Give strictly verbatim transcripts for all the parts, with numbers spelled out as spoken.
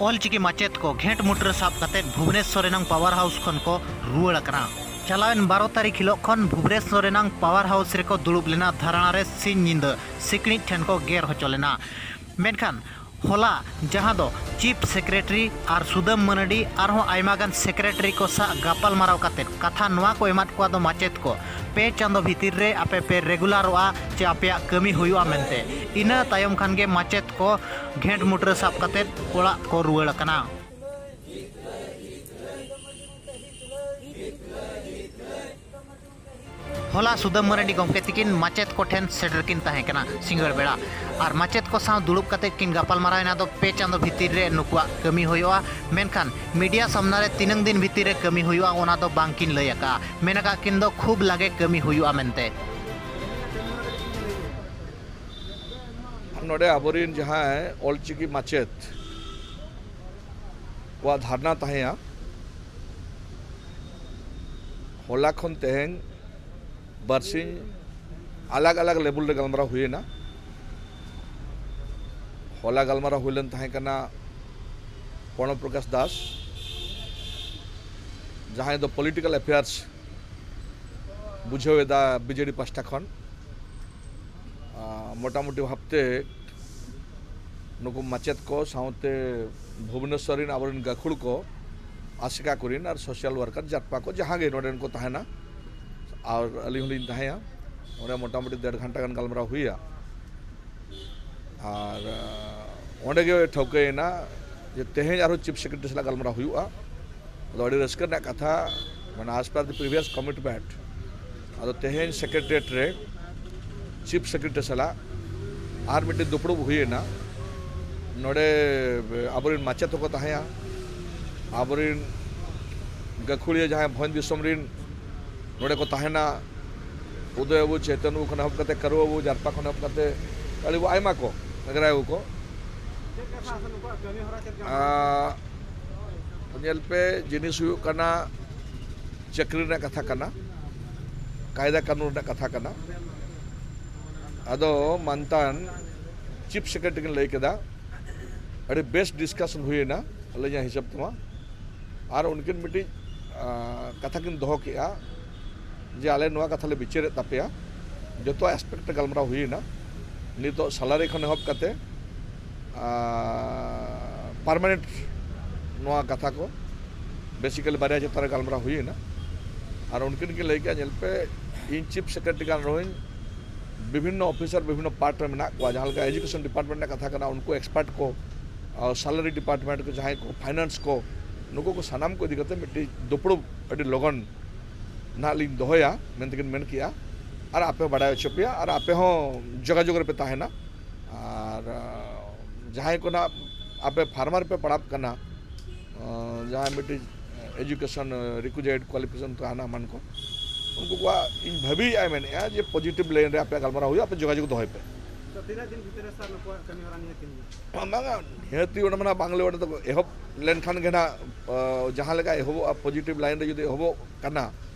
ᱚᱞᱪᱤᱠᱤ ᱢᱟᱪᱮᱛ ᱠᱚ ᱜᱷᱮᱸᱴ ᱢᱩᱴᱨᱟᱹ ᱥᱟᱵ ᱠᱟᱛᱮ ᱵᱷᱩᱵᱽᱱᱮᱥᱚᱨ ᱨᱮᱱᱟᱝ ᱯᱟᱣᱟᱨ ᱦᱟᱣᱩᱥ ᱠᱷᱚᱱ ᱠᱚ ᱨᱩᱣᱟᱹᱲ ᱟᱠᱟᱱᱟ᱾ ᱪᱟᱞᱟᱣᱮᱱ ᱵᱟᱨᱚ ᱛᱟᱹᱨᱤᱠᱷ ᱦᱤᱞᱳᱜ ᱠᱷᱚᱱ ᱵᱷᱩᱵᱽᱱᱮᱥᱚᱨ ᱨᱮᱱᱟᱝ ᱯᱟᱣᱟᱨ ᱦᱟᱣᱩᱥ ᱨᱮᱠᱚ ᱫᱩᱲᱩᱵ ᱞᱮᱱᱟ ᱫᱷᱟᱨᱱᱟ ᱨᱮ ᱥᱤᱧ ᱧᱤᱫᱟᱹ ᱥᱤᱠᱲᱤᱡ ᱴᱷᱮᱱ ᱠᱚ ᱜᱮᱨ ᱦᱚᱪᱚ ᱞᱮᱱᱟ᱾ ᱢᱮᱱᱠᱷᱟᱱ ᱦᱚᱞᱟ ᱡᱟᱦᱟᱸ ᱫᱚ ᱪᱤᱯ ᱥᱮᱠᱨᱮᱴᱟᱨᱤ ᱟᱨ ᱥᱩᱫᱟᱹᱢ ᱢᱟᱹᱱᱟᱰᱤ ᱟᱨᱦᱚᱸ ᱟᱭᱢᱟ ᱜᱟᱱ ᱥᱮᱠᱨᱮᱴᱟᱨᱤ ᱠᱚ ᱥᱟᱶ ᱜᱟᱯᱟᱞᱢᱟᱨᱟᱣ ᱠᱟᱛᱮ ᱠᱟᱛᱷᱟ ᱱᱚᱣᱟ ᱠᱚ ᱮᱢᱟᱫ ᱠᱚᱣᱟ ᱫᱚ ᱢᱟᱪᱮᱛ ᱠᱚ, ᱯᱮ ᱪᱟᱸᱫᱚ ᱵᱷᱤᱛᱤᱨ ᱨᱮ ᱟᱯᱮ ᱯᱮ ᱨᱮᱜᱩᱞᱟᱨᱚᱜᱼᱟ ᱪᱮ ᱟᱯᱮᱭᱟᱜ ᱠᱟᱹᱢᱤ ᱦᱩᱭᱩᱜᱼᱟ ᱢᱮᱱᱛᱮ᱾ ᱤᱱᱟᱹ ᱛᱟᱭᱚᱢ ᱠᱷᱟᱱ ᱜᱮ ᱢᱟᱪᱮᱛ ᱠᱚ ᱜᱷᱮᱸᱴ ᱢᱩᱴᱨᱟᱹ ᱥᱟᱵ ᱠᱟᱛᱮ ᱚᱲᱟᱜ ᱠᱚ ᱨᱩᱣᱟᱹᱲ ᱟᱠᱟᱱᱟ᱾ ᱦᱚᱞᱟ ᱥᱩᱫᱟᱹᱢ ᱢᱟᱨᱟᱱᱰᱤ ᱜᱚᱢᱠᱮ ᱛᱤᱠᱤᱱ ᱢᱟᱪᱮᱛ ᱠᱚ ᱴᱷᱮᱱ ᱥᱮᱴᱮᱨ ᱠᱤᱱ ᱛᱟᱦᱮᱸ ᱠᱟᱱᱟ ᱥᱤᱸᱜᱟᱹᱲ ᱵᱮᱲᱟ, ᱟᱨ ᱢᱟᱪᱮᱛ ᱠᱚ ᱥᱟᱶ ᱫᱩᱲᱩᱵ ᱠᱟᱛᱮ ᱠᱤᱱ ᱜᱟᱯᱟᱞᱢᱟᱨᱟᱣ ᱮᱱᱟ ᱫᱚ ᱯᱮ ᱪᱟᱸᱫᱚ ᱵᱷᱤᱛᱤᱨ ᱨᱮ ᱱᱩᱠᱩᱣᱟᱜ ᱠᱟᱹᱢᱤ ᱦᱩᱭᱩᱜᱼᱟ, ᱢᱮᱱᱠᱷᱟᱱ ᱢᱤᱰᱤᱭᱟ ᱥᱟᱢᱱᱟ ᱨᱮ ᱛᱤᱱᱟᱹᱝ ᱫᱤᱱ ᱵᱷᱤᱛᱤᱨ ᱨᱮ ᱠᱟᱹᱢᱤ ᱦᱩᱭᱩᱜᱼᱟ ᱚᱱᱟ ᱫᱚ ᱵᱟᱝ ᱠᱤᱱ ᱞᱟᱹᱭ ᱟᱠᱟᱫᱼᱟ᱾ ᱢᱮᱱ ᱟᱠᱟᱫ ᱠᱤᱱ ᱫᱚ ᱠᱷᱩᱵ ᱞᱟᱜᱮ ᱠᱟᱹᱢᱤ ᱦᱩᱭᱩᱜᱼᱟ ᱢᱮᱱᱛᱮ᱾ ᱱᱚᱰᱮ ᱟᱵᱚᱨᱮᱱ ᱡᱟᱦᱟᱸᱭ ᱚᱞᱪᱤᱠᱤ ᱢᱟᱪᱮᱛ ᱠᱚᱣᱟᱜ ᱫᱷᱟᱨᱱᱟ ᱛᱟᱦᱮᱸᱭᱟ, ᱦᱚᱞᱟ ᱠᱷᱚᱱ ᱛᱮᱦᱮᱧ ᱵᱟᱨᱥᱤᱧ ᱟᱞᱟᱜᱽ ᱟᱞᱟᱜᱽ ᱞᱮᱵᱮᱞ ᱨᱮ ᱜᱟᱞᱢᱟᱨᱟᱣ ᱦᱩᱭᱮᱱᱟ᱾ ᱦᱚᱞᱟ ᱜᱟᱞᱢᱟᱨᱟᱣ ᱦᱩᱭ ᱞᱮᱱ ᱛᱟᱦᱮᱸ ᱠᱟᱱᱟ ᱯᱨᱚᱬᱚᱵᱽ ᱯᱨᱚᱠᱟᱥ ᱫᱟᱥ, ᱡᱟᱦᱟᱸᱭ ᱫᱚ ᱯᱚᱞᱤᱴᱤᱠᱟᱞ ᱮᱯᱷᱮᱭᱟᱨᱥ ᱵᱩᱡᱷᱟᱹᱣ ᱮᱫᱟ ᱵᱤᱡᱮᱰᱤ ᱯᱟᱥᱴᱟ ᱠᱷᱚᱱ᱾ ᱟᱸ, ᱢᱚᱴᱟᱢᱩᱴᱤ ᱵᱷᱟᱵᱽᱛᱮ ᱱᱩᱠᱩ ᱢᱟᱪᱮᱛ ᱠᱚ ᱥᱟᱶᱛᱮ ᱵᱷᱩᱵᱽᱱᱮᱥᱚᱨ ᱨᱮᱱ ᱟᱵᱚᱨᱮᱱ ᱜᱟᱹᱠᱷᱩᱲ ᱠᱚ, ᱟᱥᱮᱠᱟ ᱠᱚᱨᱮᱱ ᱟᱨ ᱥᱳᱥᱟᱞ ᱣᱟᱨᱠᱟᱨ ᱡᱟᱛᱯᱟ ᱠᱚ ᱡᱟᱦᱟᱸ ᱜᱮ ᱱᱚᱰᱮᱱ ᱠᱚ ᱛᱟᱦᱮᱱᱟ, ᱟᱨ ᱟᱹᱞᱤᱧ ᱦᱚᱸᱞᱤᱧ ᱛᱟᱦᱮᱸᱭᱟ᱾ ᱚᱸᱰᱮ ᱢᱚᱴᱟᱢᱩᱴᱤ ᱰᱮᱲ ᱜᱷᱚᱱᱴᱟ ᱜᱟᱱ ᱜᱟᱞᱢᱟᱨᱟᱣ ᱦᱩᱭᱟ᱾ ᱟᱨ, ᱟᱸ, ᱚᱸᱰᱮ ᱜᱮ ᱴᱷᱟᱹᱣᱠᱟᱹᱭᱮᱱᱟ ᱡᱮ ᱛᱮᱦᱮᱧ ᱟᱨᱦᱚᱸ ᱪᱤᱯ ᱥᱮᱠᱨᱮᱴᱟᱨᱤ ᱥᱟᱞᱟᱜ ᱜᱟᱞᱢᱟᱨᱟᱣ ᱦᱩᱭᱩᱜᱼᱟ᱾ ᱟᱫᱚ ᱟᱹᱰᱤ ᱨᱟᱹᱥᱠᱟᱹ ᱨᱮᱱᱟᱜ ᱠᱟᱛᱷᱟ, ᱢᱟᱱᱮ, as per the previous commitment, ᱟᱫᱚ ᱛᱮᱦᱮᱧ ᱥᱮᱠᱨᱮᱴᱟᱨᱤᱭᱮᱴ ᱨᱮ ᱪᱤᱯ ᱥᱮᱠᱨᱮᱴᱟᱨᱤ ᱥᱟᱞᱟᱜ ᱟᱨ ᱢᱤᱫᱴᱮᱱ ᱫᱩᱯᱲᱩᱵ ᱦᱩᱭᱮᱱᱟ᱾ ᱱᱚᱰᱮ ᱟᱵᱚᱨᱮᱱ ᱢᱟᱪᱮᱛ ᱦᱚᱸᱠᱚ ᱛᱟᱦᱮᱸᱭᱟ, ᱟᱵᱚᱨᱮᱱ ᱜᱟᱹᱠᱷᱩᱲᱤᱭᱟᱹ ᱡᱟᱦᱟᱸᱭ ᱵᱷᱚᱸᱡᱽ ᱫᱤᱥᱚᱢ ᱨᱮᱱ ᱱᱚᱰᱮ ᱠᱚ ᱛᱟᱦᱮᱱᱟ, ᱩᱫᱚᱭ ᱵᱟᱹᱵᱩ, ᱪᱮᱛᱚᱱ ᱵᱟᱹᱵᱩ ᱠᱷᱚᱱ ᱮᱦᱚᱵ ᱠᱟᱛᱮ, ᱠᱟᱹᱨᱩ ᱵᱟᱹᱵᱩ, ᱡᱟᱨᱯᱟ ᱠᱷᱚᱱ ᱮᱦᱚᱵ ᱠᱟᱛᱮ ᱟᱹᱰᱤ ᱟᱭᱢᱟ ᱠᱚ, ᱮᱜᱽᱨᱟᱭ ᱵᱟᱹᱵᱩ ᱠᱚ᱾ ᱪᱮᱫ ᱞᱮᱠᱟ ᱥᱟᱥᱚᱱ ᱱᱩᱠᱩᱣᱟᱜ ᱠᱟᱹᱢᱤ ᱦᱚᱨᱟ ᱪᱮᱫ ᱞᱮᱠᱟ? ᱟᱸ, ᱧᱮᱞ ᱯᱮ, ᱡᱤᱱᱤᱥ ᱦᱩᱭᱩᱜ ᱠᱟᱱᱟ, ᱪᱟᱹᱠᱨᱤ ᱨᱮᱱᱟᱜ ᱠᱟᱛᱷᱟ ᱠᱟᱱᱟ, ᱠᱟᱭᱫᱟ ᱠᱟᱹᱱᱩᱱ ᱨᱮᱱᱟᱜ ᱠᱟᱛᱷᱟ ᱠᱟᱱᱟ᱾ ᱟᱫᱚ ᱢᱟᱱᱛᱟᱱ ᱪᱤᱯ ᱥᱮᱠᱨᱮᱴᱟᱨᱤ ᱠᱤᱱ ᱞᱟᱹᱭ ᱠᱮᱫᱟ, ᱟᱹᱰᱤ ᱵᱮᱥ ᱰᱤᱥᱠᱟᱥᱚᱱ ᱦᱩᱭᱮᱱᱟ ᱟᱹᱞᱤᱧᱟᱜ ᱦᱤᱥᱟᱹᱵ ᱛᱮᱢᱟ᱾ ᱟᱨ ᱩᱱᱠᱤᱱ ᱢᱤᱫᱴᱤᱡ ᱟᱸ, ᱠᱟᱛᱷᱟ ᱠᱤᱱ ᱫᱚᱦᱚ ᱠᱮᱜᱼᱟ ᱡᱮ ᱟᱞᱮ ᱱᱚᱣᱟ ᱠᱟᱛᱷᱟ ᱞᱮ ᱵᱤᱪᱟᱹᱨᱮᱫ ᱛᱟᱯᱮᱭᱟ, ᱡᱚᱛᱚ ᱟᱥᱯᱮᱠᱴ ᱨᱮ ᱜᱟᱞᱢᱟᱨᱟᱣ ᱦᱩᱭᱮᱱᱟ᱾ ᱱᱤᱛᱚᱜ ᱥᱮᱞᱟᱨᱤ ᱠᱷᱚᱱ ᱮᱦᱚᱵ ᱠᱟᱛᱮ ᱟᱸ, ᱯᱟᱨᱢᱟᱱᱮᱱᱴ ᱱᱚᱣᱟ ᱠᱟᱛᱷᱟ ᱠᱚ ᱵᱮᱥᱤᱠᱟᱞᱤ ᱵᱟᱨᱭᱟ ᱪᱮᱛᱟᱱ ᱨᱮ ᱜᱟᱞᱢᱟᱨᱟᱣ ᱦᱩᱭᱮᱱᱟ᱾ ᱟᱨ ᱩᱱᱠᱤᱱ ᱠᱤᱱ ᱞᱟᱹᱭ ᱠᱮᱜᱼᱟ, ᱧᱮᱞ ᱯᱮ, ᱤᱧ ᱪᱤᱯ ᱥᱮᱠᱨᱮᱴᱟᱨᱤ ᱠᱟᱱ ᱨᱮᱦᱚᱸᱧ ᱵᱤᱵᱷᱤᱱᱱᱚ ᱚᱯᱷᱤᱥᱟᱨ ᱵᱤᱵᱷᱤᱱᱱᱚ ᱯᱟᱨᱴ ᱨᱮ ᱢᱮᱱᱟᱜ ᱠᱚᱣᱟ, ᱡᱟᱦᱟᱸ ᱞᱮᱠᱟ ᱮᱡᱩᱠᱮᱥᱚᱱ ᱰᱤᱯᱟᱨᱴᱢᱮᱱᱴ ᱨᱮᱱᱟᱜ ᱠᱟᱛᱷᱟ ᱠᱟᱱᱟ, ᱩᱱᱠᱩ ᱮᱠᱥᱯᱟᱨᱴ ᱠᱚ, ᱟᱨ ᱥᱮᱞᱟᱨᱤ ᱰᱤᱯᱟᱨᱴᱢᱮᱱᱴ ᱠᱚ, ᱡᱟᱦᱟᱸᱭ ᱠᱚ ᱯᱷᱟᱭᱱᱟᱱᱥ ᱠᱚ, ᱱᱩᱠᱩ ᱠᱚ ᱥᱟᱱᱟᱢ ᱠᱚ ᱤᱫᱤ ᱠᱟᱛᱮ ᱢᱤᱫᱴᱤᱡ ᱫᱩᱯᱲᱩᱵ ᱟᱹᱰᱤ ᱞᱚᱜᱚᱱ ᱱᱟᱦᱟᱜ ᱞᱤᱧ ᱫᱚᱦᱚᱭᱟ ᱢᱮᱱᱛᱮ ᱠᱤᱱ ᱢᱮᱱ ᱠᱮᱜᱼᱟ᱾ ᱟᱨ ᱟᱯᱮ ᱵᱟᱰᱟᱭ ᱦᱚᱪᱚ ᱯᱮᱭᱟ ᱟᱨ ᱟᱯᱮ ᱦᱚᱸ ᱡᱳᱜᱟᱡᱳᱜᱽ ᱨᱮᱯᱮ ᱛᱟᱦᱮᱱᱟ᱾ ᱟᱨ ᱟᱸ, ᱡᱟᱦᱟᱸᱭ ᱠᱚ ᱱᱟᱦᱟᱜ ᱟᱯᱮ ᱯᱷᱟᱨᱢᱟᱨ ᱯᱮ ᱯᱟᱲᱟᱜ ᱠᱟᱱᱟ, ᱟᱸ, ᱡᱟᱦᱟᱸᱭ ᱢᱤᱫᱴᱤᱡ ᱮᱡᱩᱠᱮᱥᱚᱱ ᱨᱤᱠᱩᱡᱟᱭᱤᱰ ᱠᱣᱟᱞᱤᱯᱷᱤᱠᱮᱥᱚᱱ ᱛᱟᱦᱮᱱᱟ ᱮᱢᱟᱱ ᱠᱚ, ᱩᱱᱠᱩ ᱠᱚᱣᱟᱜ ᱤᱧ ᱵᱷᱟᱹᱵᱤᱭᱮᱫᱼᱟ, ᱢᱮᱱᱮᱫᱼᱟ ᱡᱮ ᱯᱚᱡᱤᱴᱤᱵᱷ ᱞᱟᱭᱤᱱ ᱨᱮ ᱟᱯᱮᱭᱟᱜ ᱜᱟᱞᱢᱟᱨᱟᱣ ᱦᱩᱭᱩᱜᱼᱟ, ᱟᱯᱮ ᱡᱳᱜᱟᱡᱳᱜᱽ ᱫᱚᱦᱚᱭ ᱯᱮ᱾ ᱛᱚ ᱛᱤᱱᱟᱹᱜ ᱫᱤᱱ ᱵᱷᱤᱛᱤᱨ ᱨᱮ ᱥᱟᱨ ᱱᱩᱠᱩᱣᱟᱜ ᱠᱟᱹᱢᱤ ᱦᱚᱨᱟ ᱱᱤᱦᱟᱹᱛ ᱜᱮ ᱦᱩᱭᱩᱜᱼᱟ? ᱵᱟᱝᱟ, ᱱᱤᱦᱟᱹᱛᱤ ᱚᱸᱰᱮ ᱢᱟ ᱱᱟᱦᱟᱜ ᱵᱟᱝᱞᱮ, ᱚᱸᱰᱮ ᱫᱚ ᱮᱦᱚᱵ ᱞᱮᱱᱠᱷᱟᱱ ᱜᱮ ᱱᱟᱦᱟᱜ, ᱟᱸ, ᱡᱟᱦᱟᱸ ᱞᱮᱠᱟ ᱮᱦᱚᱵᱚᱜᱼᱟ, ᱯᱚᱡᱤᱴᱤᱵᱷ ᱞᱟᱭᱤᱱ ᱨᱮ ᱡᱩᱫᱤ ᱮᱦᱚᱵᱚᱜ ᱠᱟᱱᱟ,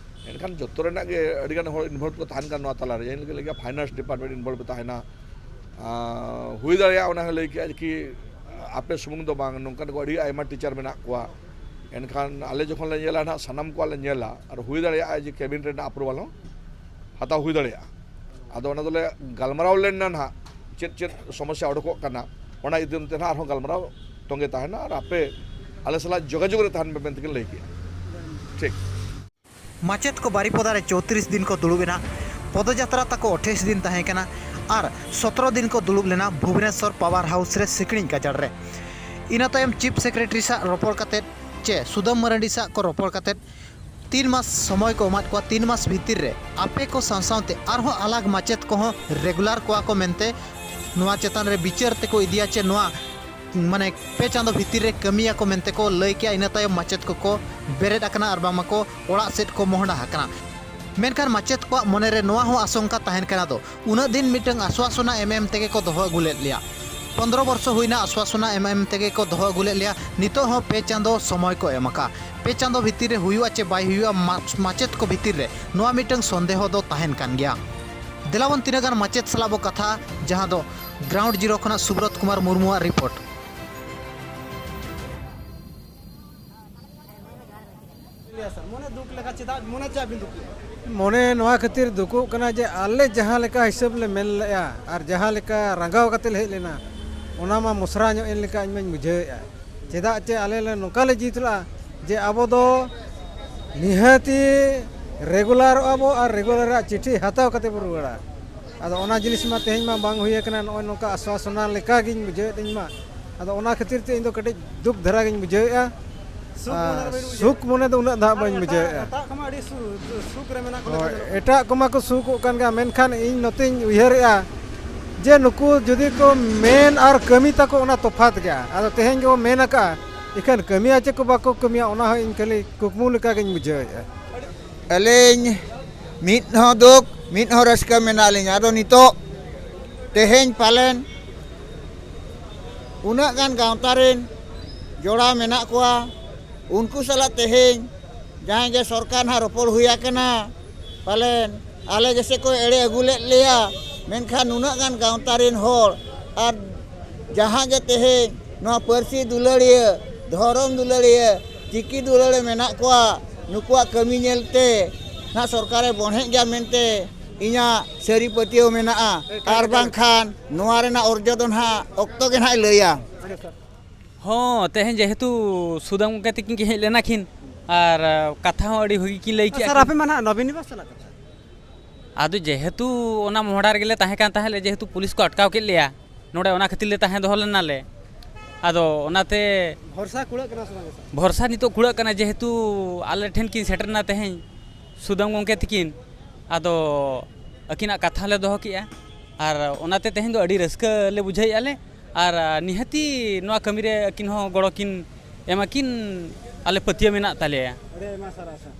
ᱮᱱᱠᱷᱟᱱ ᱡᱚᱛᱚ ᱨᱮᱱᱟᱜ ᱜᱮ ᱟᱹᱰᱤᱜᱟᱱ ᱦᱚᱲ ᱤᱱᱵᱷᱚᱞᱵᱷ ᱠᱚ ᱛᱟᱦᱮᱱ ᱠᱟᱱᱟ ᱱᱚᱣᱟ ᱛᱟᱞᱟᱨᱮ᱾ ᱡᱟᱦᱟᱸ ᱞᱮᱠᱟ ᱯᱷᱟᱭᱱᱟᱱᱥ ᱰᱤᱯᱟᱨᱴᱢᱮᱱᱴ ᱤᱱᱵᱷᱚᱞᱵᱷ ᱠᱚ ᱛᱟᱦᱮᱱᱟ, ᱟᱸ, ᱦᱩᱭ ᱫᱟᱲᱮᱭᱟᱜᱼᱟ, ᱚᱱᱟ ᱦᱚᱸ ᱞᱟᱹᱭ ᱠᱮᱜᱼᱟ ᱠᱤ ᱟᱯᱮ ᱥᱩᱢᱩᱝ ᱫᱚ ᱵᱟᱝ, ᱱᱚᱝᱠᱟᱱ ᱠᱚ ᱟᱹᱰᱤ ᱟᱭᱢᱟ ᱴᱤᱪᱟᱨ ᱢᱮᱱᱟᱜ ᱠᱚᱣᱟ᱾ ᱮᱱᱠᱷᱟᱱ ᱟᱞᱮ ᱡᱚᱠᱷᱚᱱ ᱞᱮ ᱧᱮᱞᱟ ᱱᱟᱦᱟᱜ, ᱥᱟᱱᱟᱢ ᱠᱚᱣᱟᱜ ᱞᱮ ᱧᱮᱞᱟ, ᱟᱨ ᱦᱩᱭ ᱫᱟᱲᱮᱭᱟᱜᱼᱟ ᱡᱮ ᱠᱮᱵᱤᱱᱮᱴ ᱨᱮᱱᱟᱜ ᱟᱯᱨᱩᱵᱷᱟᱞ ᱦᱚᱸ ᱦᱟᱛᱟᱣ ᱦᱩᱭ ᱫᱟᱲᱮᱭᱟᱜᱼᱟ᱾ ᱟᱫᱚ ᱚᱱᱟ ᱫᱚᱞᱮ ᱜᱟᱞᱢᱟᱨᱟᱣ ᱞᱮᱱᱟ ᱱᱟᱦᱟᱜ, ᱪᱮᱫ ᱪᱮᱫ ᱥᱚᱢᱚᱥᱥᱟ ᱚᱰᱚᱠᱚᱜ ᱠᱟᱱᱟ, ᱚᱱᱟ ᱤᱫᱤ ᱠᱟᱛᱮ ᱱᱟᱦᱟᱜ ᱟᱨᱦᱚᱸ ᱜᱟᱞᱢᱟᱨᱟᱣ ᱛᱚᱸᱜᱮ ᱛᱟᱦᱮᱱᱟ, ᱟᱨ ᱟᱯᱮ ᱟᱞᱮ ᱥᱟᱞᱟᱜ ᱡᱳᱜᱟᱡᱳᱜᱽ ᱨᱮ ᱛᱟᱦᱮᱱ ᱯᱮ ᱢᱮᱱᱛᱮ ᱠᱤᱱ ᱞᱟᱹᱭ ᱠᱮᱜᱼᱟ᱾ ᱴᱷᱤᱠ᱾ ᱢᱟᱪᱮᱛ ᱠᱚ ᱵᱟᱨᱤᱯᱚᱫᱟ ᱨᱮ ᱪᱳᱛᱨᱤᱥ ᱫᱤᱱ ᱠᱚ ᱫᱩᱲᱩᱵ ᱮᱱᱟ᱾ ᱯᱚᱫᱚᱡᱟᱛᱨᱟ ᱛᱟᱠᱚ ᱟᱴᱷᱟᱥ ᱫᱤᱱ ᱛᱟᱦᱮᱸ ᱠᱟᱱᱟ ᱟᱨ ᱥᱚᱛᱨᱚ ᱫᱤᱱ ᱠᱚ ᱫᱩᱲᱩᱵ ᱞᱮᱱᱟ ᱵᱷᱩᱵᱽᱱᱮᱥᱚᱨ ᱯᱟᱣᱟᱨ ᱦᱟᱣᱩᱥ ᱨᱮ ᱥᱤᱠᱲᱤᱡ ᱜᱟᱡᱟᱲ ᱨᱮ᱾ ᱤᱱᱟᱹ ᱛᱟᱭᱚᱢ ᱪᱤᱯ ᱥᱮᱠᱨᱮᱴᱟᱨᱤ ᱥᱟᱶ ᱨᱚᱯᱚᱲ ᱠᱟᱛᱮᱫ ᱪᱮ ᱥᱩᱫᱟᱢ ᱢᱟᱨᱟᱱᱰᱤ ᱥᱟᱶ ᱠᱚ ᱨᱚᱯᱚᱲ ᱠᱟᱛᱮᱫ ᱛᱤᱱ ᱢᱟᱥ ᱥᱚᱢᱚᱭ ᱠᱚ ᱮᱢᱟᱫ ᱠᱚᱣᱟ᱾ ᱛᱤᱱ ᱢᱟᱥ ᱵᱷᱤᱛᱤᱨ ᱨᱮ ᱟᱯᱮ ᱠᱚ ᱥᱟᱶ ᱥᱟᱶᱛᱮ ᱟᱨᱦᱚᱸ ᱟᱞᱟᱜᱽ ᱢᱟᱪᱮᱛ ᱠᱚᱦᱚᱸ ᱨᱮᱜᱩᱞᱟᱨ ᱠᱚᱣᱟ ᱠᱚ ᱢᱮᱱᱛᱮ ᱱᱚᱣᱟ ᱪᱮᱛᱟᱱ ᱨᱮ ᱵᱤᱪᱟᱹᱨ ᱛᱮᱠᱚ ᱤᱫᱤᱭᱟ ᱪᱮ ᱱᱚᱣᱟ ᱢᱟᱱᱮ ᱯᱮ ᱪᱟᱸᱫᱚ ᱵᱷᱤᱛᱤᱨ ᱨᱮ ᱠᱟᱹᱢᱤᱭᱟᱠᱚ ᱢᱮᱱᱛᱮ ᱠᱚ ᱞᱟᱹᱭ ᱠᱮᱜᱼᱟ᱾ ᱤᱱᱟᱹ ᱛᱟᱭᱚᱢ ᱢᱟᱪᱮᱛ ᱠᱚᱠᱚ ᱵᱮᱨᱮᱫ ᱟᱠᱟᱱᱟ ᱟᱨ ᱵᱟᱝᱢᱟ ᱠᱚ ᱚᱲᱟᱜ ᱥᱮᱫ ᱠᱚ ᱢᱚᱦᱰᱟ ᱟᱠᱟᱱᱟ᱾ ᱢᱮᱱᱠᱷᱟᱱ ᱢᱟᱪᱮᱛ ᱠᱚᱣᱟᱜ ᱢᱚᱱᱮ ᱨᱮ ᱱᱚᱣᱟ ᱦᱚᱸ ᱟᱥᱚᱝᱠᱟ ᱛᱟᱦᱮᱱ ᱠᱟᱱᱟ ᱫᱚ, ᱩᱱᱟᱹᱜ ᱫᱤᱱ ᱢᱤᱫᱴᱟᱝ ᱟᱥᱣᱟᱥᱚᱱᱟ ᱮᱢ ᱮᱢ ᱛᱮᱜᱮ ᱠᱚ ᱫᱚᱦᱚ ᱟᱹᱜᱩ ᱞᱮᱫ ᱞᱮᱭᱟ᱾ ᱯᱚᱱᱫᱽᱨᱚ ᱵᱚᱨᱥᱚ ᱦᱩᱭᱱᱟ ᱟᱥᱣᱟᱥᱚᱱᱟ ᱮᱢ ᱮᱢ ᱛᱮᱜᱮ ᱠᱚ ᱫᱚᱦᱚ ᱟᱹᱜᱩ ᱞᱮᱫ ᱞᱮᱭᱟ᱾ ᱱᱤᱛᱚᱜ ᱦᱚᱸ ᱯᱮ ᱪᱟᱸᱫᱚ ᱥᱚᱢᱚᱭ ᱠᱚ ᱮᱢ ᱟᱠᱟᱫᱼᱟ᱾ ᱯᱮ ᱪᱟᱸᱫᱚ ᱵᱷᱤᱛᱤᱨ ᱨᱮ ᱦᱩᱭᱩᱜᱼᱟ ᱪᱮ ᱵᱟᱭ ᱦᱩᱭᱩᱜᱼᱟ, ᱢᱟ-, ᱢᱟᱪᱮᱛ ᱠᱚ ᱵᱷᱤᱛᱤᱨ ᱨᱮ ᱱᱚᱣᱟ ᱢᱤᱫᱴᱟᱝ ᱥᱚᱱᱫᱮᱦᱚ ᱫᱚ ᱛᱟᱦᱮᱱ ᱠᱟᱱ ᱜᱮᱭᱟ᱾ ᱫᱮᱞᱟ ᱵᱚᱱ ᱛᱤᱱᱟᱹᱜ ᱜᱟᱱ ᱢᱟᱪᱮᱛ ᱥᱟᱞᱟᱜ ᱵᱚ ᱠᱟᱛᱷᱟᱜᱼᱟ, ᱡᱟᱦᱟᱸ ᱫᱚ ᱜᱨᱟᱣᱩᱱᱰ ᱡᱤᱨᱳ ᱠᱷᱚᱱᱟᱜ ᱥᱩᱵᱨᱚᱛ ᱠᱩᱢᱟᱨ ᱢᱩᱨᱢᱩᱣᱟᱜ ᱨᱤᱯᱳᱨᱴ᱾ ᱢᱚᱱᱮ ᱫᱩᱠ ᱞᱮᱠᱟ ᱪᱮᱫᱟᱜ, ᱢᱚᱱᱮ ᱪᱮᱫᱟᱜ ᱵᱤᱱ ᱫᱩᱠ ᱞᱮᱫᱟ? ᱢᱚᱱᱮ ᱱᱚᱣᱟ ᱠᱷᱟᱹᱛᱤᱨ ᱫᱩᱠᱚᱜ ᱠᱟᱱᱟ ᱡᱮ ᱟᱞᱮ ᱡᱟᱦᱟᱸ ᱞᱮᱠᱟ ᱦᱤᱥᱟᱹᱵ ᱞᱮ ᱢᱮᱱ ᱞᱮᱫᱼᱟ ᱟᱨ ᱡᱟᱦᱟᱸ ᱞᱮᱠᱟ ᱨᱟᱸᱜᱟᱣ ᱠᱟᱛᱮ ᱞᱮ ᱦᱮᱡ ᱞᱮᱱᱟ, ᱚᱱᱟ ᱢᱟ ᱢᱚᱥᱨᱟ ᱧᱚᱜ ᱮᱱ ᱞᱮᱠᱟ ᱤᱧ ᱢᱟᱧ ᱵᱩᱡᱷᱟᱹᱣᱮᱫᱼᱟ᱾ ᱪᱮᱫᱟᱜ ᱪᱮ ᱟᱞᱮ ᱞᱮ ᱱᱚᱝᱠᱟ ᱞᱮ ᱡᱤᱛ ᱞᱮᱫᱼᱟ ᱡᱮ ᱟᱵᱚ ᱫᱚ ᱱᱤᱦᱟᱹᱛᱤ ᱨᱮᱜᱩᱞᱟᱨᱚᱜᱼᱟ ᱵᱚ ᱟᱨ ᱨᱮᱜᱩᱞᱟᱨᱟᱜ ᱪᱤᱴᱷᱤ ᱦᱟᱛᱟᱣ ᱠᱟᱛᱮ ᱵᱚ ᱨᱩᱣᱟᱹᱲᱟ᱾ ᱟᱫᱚ ᱚᱱᱟ ᱡᱤᱱᱤᱥ ᱢᱟ ᱛᱮᱦᱮᱧ ᱢᱟ ᱵᱟᱝ ᱦᱩᱭ ᱟᱠᱟᱱᱟ, ᱱᱚᱜᱼᱚᱭ ᱱᱚᱝᱠᱟ ᱟᱥᱣᱟᱥᱚᱱᱟ ᱞᱮᱠᱟ ᱜᱤᱧ ᱵᱩᱡᱷᱟᱹᱣᱮᱫ ᱤᱧ ᱢᱟ᱾ ᱟᱫᱚ ᱚᱱᱟ ᱠᱷᱟᱹᱛᱤᱨ ᱛᱮ ᱤᱧ ᱫᱚ ᱠᱟᱹᱴᱤᱡ ᱫᱩᱠ ᱫᱷᱟᱨᱟ ᱜᱤᱧ ᱵᱩᱡᱷᱟᱹᱣᱮᱫᱼᱟ᱾ ᱥᱩᱠ ᱢᱚᱱᱮ ᱟᱨ ᱨᱮ ᱵᱟᱹᱧ ᱵᱩᱡᱷᱟᱹᱣᱮᱫ᱾ ᱥᱩᱠ ᱢᱚᱱᱮ ᱫᱚ ᱩᱱᱟᱹᱜ ᱫᱷᱟᱜ ᱟᱨ ᱵᱟᱹᱧ ᱮᱴᱟᱜ, ᱵᱩᱡᱷᱟᱹᱣᱮᱫᱼᱟ᱾ ᱮᱴᱟᱜ ᱠᱚᱢᱟ ᱟᱹᱰᱤ ᱥᱩ-, ᱥᱩᱠ ᱨᱮ ᱢᱮᱱᱟᱜ ᱠᱚ ᱞᱮᱠᱟ ᱦᱳᱭ, ᱧᱮᱞᱚᱜ ᱠᱟᱱᱟ᱾ ᱮᱴᱟᱜ ᱠᱚᱢᱟ ᱠᱚ ᱥᱩᱠᱚᱜ ᱠᱟᱱ ᱜᱮᱭᱟ, ᱢᱮᱱᱠᱷᱟᱱ ᱤᱧ ᱱᱚᱛᱮᱧ ᱩᱭᱦᱟᱹᱨᱮᱫᱼᱟ ᱡᱮ ᱱᱩᱠᱩ ᱡᱩᱫᱤ ᱠᱚ ᱢᱮᱱ ᱟᱨ ᱠᱟᱹᱢᱤ ᱛᱟᱠᱚ ᱚᱱᱟ ᱛᱚᱯᱷᱟᱛ ᱜᱮᱭᱟ᱾ ᱟᱫᱚ ᱛᱮᱦᱮᱧ ᱜᱮᱵᱚ ᱢᱮᱱ ᱟᱠᱟᱫᱼᱟ, ᱤᱠᱷᱟᱹᱱ ᱠᱟᱹᱢᱤᱭᱟ ᱪᱮ ᱠᱚ ᱵᱟᱠᱚ ᱠᱟᱹᱢᱤᱭᱟ, ᱚᱱᱟ ᱦᱚᱸ ᱤᱧ ᱠᱷᱟᱹᱞᱤ ᱠᱩᱠᱢᱩ ᱞᱮᱠᱟ ᱜᱤᱧ ᱵᱩᱡᱷᱟᱹᱣᱮᱫᱼᱟ᱾ ᱟᱹᱞᱤᱧ ᱢᱤᱫ ᱦᱚᱸ ᱫᱩᱠ, ᱢᱤᱫ ᱦᱚᱸ ᱨᱟᱹᱥᱠᱟᱹ ᱢᱮᱱᱟᱜ ᱞᱤᱧᱟ᱾ ᱟᱫᱚ ᱱᱤᱛᱚᱜ ᱛᱮᱦᱮᱧ ᱯᱟᱞᱮᱱ ᱩᱱᱟᱹᱜ ᱜᱟᱱ ᱜᱟᱶᱛᱟ ᱨᱮᱱ ᱡᱚᱲᱟᱣ ᱢᱮᱱᱟᱜ ᱠᱚᱣᱟ, ᱩᱱᱠᱩ ᱥᱟᱞᱟᱜ ᱛᱮᱦᱮᱧ ᱡᱟᱦᱟᱸᱭ ᱜᱮ ᱥᱚᱨᱠᱟᱨ ᱱᱟᱦᱟᱜ ᱨᱚᱯᱚᱲ ᱦᱩᱭ ᱟᱠᱟᱱᱟ, ᱯᱟᱞᱮᱱ ᱟᱞᱮ ᱜᱮᱥᱮ ᱠᱚ ᱮᱲᱮ ᱟᱹᱜᱩ ᱞᱮᱫ ᱞᱮᱭᱟ᱾ ᱢᱮᱱᱠᱷᱟᱱ ᱱᱩᱱᱟᱹᱜ ᱜᱟᱱ ᱜᱟᱶᱛᱟ ᱨᱮᱱ ᱦᱚᱲ ᱟᱨ ᱡᱟᱦᱟᱸ ᱜᱮ ᱛᱮᱦᱮᱧ ᱱᱚᱣᱟ ᱯᱟᱹᱨᱥᱤ ᱫᱩᱞᱟᱹᱲᱤᱭᱟᱹ, ᱫᱷᱚᱨᱚᱢ ᱫᱩᱞᱟᱹᱲᱤᱭᱟᱹ, ᱪᱤᱠᱤ ᱫᱩᱞᱟᱹᱲᱤᱭᱟᱹ ᱢᱮᱱᱟᱜ ᱠᱚᱣᱟ, ᱱᱩᱠᱩᱣᱟᱜ ᱠᱟᱹᱢᱤ ᱧᱮᱞᱛᱮ ᱱᱟᱦᱟᱜ ᱥᱚᱨᱠᱟᱨᱮ ᱵᱚᱲᱦᱮᱜ ᱜᱮᱭᱟ ᱢᱮᱱᱛᱮ ᱤᱧᱟᱹᱜ ᱥᱟᱹᱨᱤ ᱯᱟᱹᱛᱭᱟᱹᱣ ᱢᱮᱱᱟᱜᱼᱟ᱾ ᱮᱠᱟᱞ, ᱟᱨ ᱮᱠᱟᱞ᱾ ᱵᱟᱝᱠᱷᱟᱱ ᱱᱚᱣᱟ ᱨᱮᱱᱟᱜ ᱚᱨᱡᱚ ᱫᱚ ᱱᱟᱦᱟᱜ ᱚᱠᱛᱚ ᱜᱮ ᱱᱟᱦᱟᱜ ᱞᱟᱹᱭᱟ᱾ ᱦᱚᱸ, ᱛᱮᱦᱮᱧ ᱡᱮᱦᱮᱛᱩ ᱥᱩᱫᱟᱢ ᱜᱚᱢᱠᱮ ᱛᱤᱠᱤᱱ ᱠᱤᱱ ᱦᱮᱡ ᱞᱮᱱᱟ ᱠᱤᱱ, ᱟᱨ, ᱟ, ᱠᱟᱛᱷᱟ ᱦᱚᱸ ᱟᱹᱰᱤ ᱵᱷᱟᱹᱜᱤ ᱠᱤᱱ ᱞᱟᱹᱭ ᱠᱮᱜᱼᱟ ᱥᱟᱨ, ᱠᱤᱱ᱾ ᱟᱯᱮ ᱢᱟ ᱱᱟᱦᱟᱜ ᱱᱚᱵᱤᱱ ᱱᱤᱵᱟᱥ ᱪᱟᱞᱟᱜ ᱠᱟᱱᱟ᱾ ᱟᱫᱚ ᱡᱮᱦᱮᱛᱩ ᱚᱱᱟ ᱢᱚᱦᱰᱟ ᱨᱮᱜᱮ ᱞᱮ ᱛᱟᱦᱮᱸ ᱠᱟᱱ ᱛᱟᱦᱮᱸᱫ ᱞᱮ, ᱡᱮᱦᱮᱛᱩ ᱯᱩᱞᱤᱥ ᱠᱚ ᱟᱴᱠᱟᱣ ᱠᱮᱫ ᱞᱮᱭᱟ, ᱱᱚᱰᱮ ᱚᱱᱟ ᱠᱷᱟᱹᱛᱤᱨ ᱞᱮ ᱛᱟᱦᱮᱸ ᱫᱚᱦᱚ ᱞᱮᱱᱟ ᱞᱮ᱾ ᱟᱫᱚ ᱚᱱᱟᱛᱮ ᱵᱷᱚᱨᱥᱟ ᱠᱩᱲᱟᱹᱜ ᱠᱟᱱᱟ ᱥᱮ ᱵᱟᱝ ᱥᱟᱨ? ᱵᱷᱚᱨᱥᱟ ᱱᱤᱛᱚᱜ ᱠᱩᱲᱟᱹᱜ ᱠᱟᱱᱟ, ᱡᱮᱦᱮᱛᱩ ᱟᱞᱮ ᱴᱷᱮᱱ ᱠᱤᱱ ᱥᱮᱴᱮᱨ ᱮᱱᱟ ᱛᱮᱦᱮᱧ ᱥᱩᱫᱟᱢ ᱜᱚᱢᱠᱮ ᱛᱤᱠᱤᱱ᱾ ᱟᱫᱚ ᱟᱹᱠᱤᱱᱟᱜ ᱠᱟᱛᱷᱟ ᱞᱮ ᱫᱚᱦᱚ ᱠᱮᱜᱼᱟ, ᱟᱨ ᱚᱱᱟᱛᱮ ᱛᱮᱦᱮᱧ ᱫᱚ ᱟᱹᱰᱤ ᱨᱟᱹᱥᱠᱟᱹ ᱞᱮ ᱵᱩᱡᱷᱟᱹᱣᱮᱫᱼᱟ ᱞᱮ, ᱟᱨ ᱱᱤᱦᱟᱹᱛᱤ ᱱᱚᱣᱟ ᱠᱟᱹᱢᱤ ᱨᱮ ᱟᱹᱠᱤᱱ ᱦᱚᱸ ᱜᱚᱲᱚ ᱠᱤᱱ ᱮᱢᱟ ᱠᱤᱱ, ᱟᱞᱮ ᱯᱟᱹᱛᱭᱟᱹᱣ ᱢᱮᱱᱟᱜ ᱛᱟᱞᱮᱭᱟ᱾ ᱟᱹᱰᱤ ᱟᱭᱢᱟ ᱥᱟᱨᱦᱟᱣ ᱥᱟᱨ᱾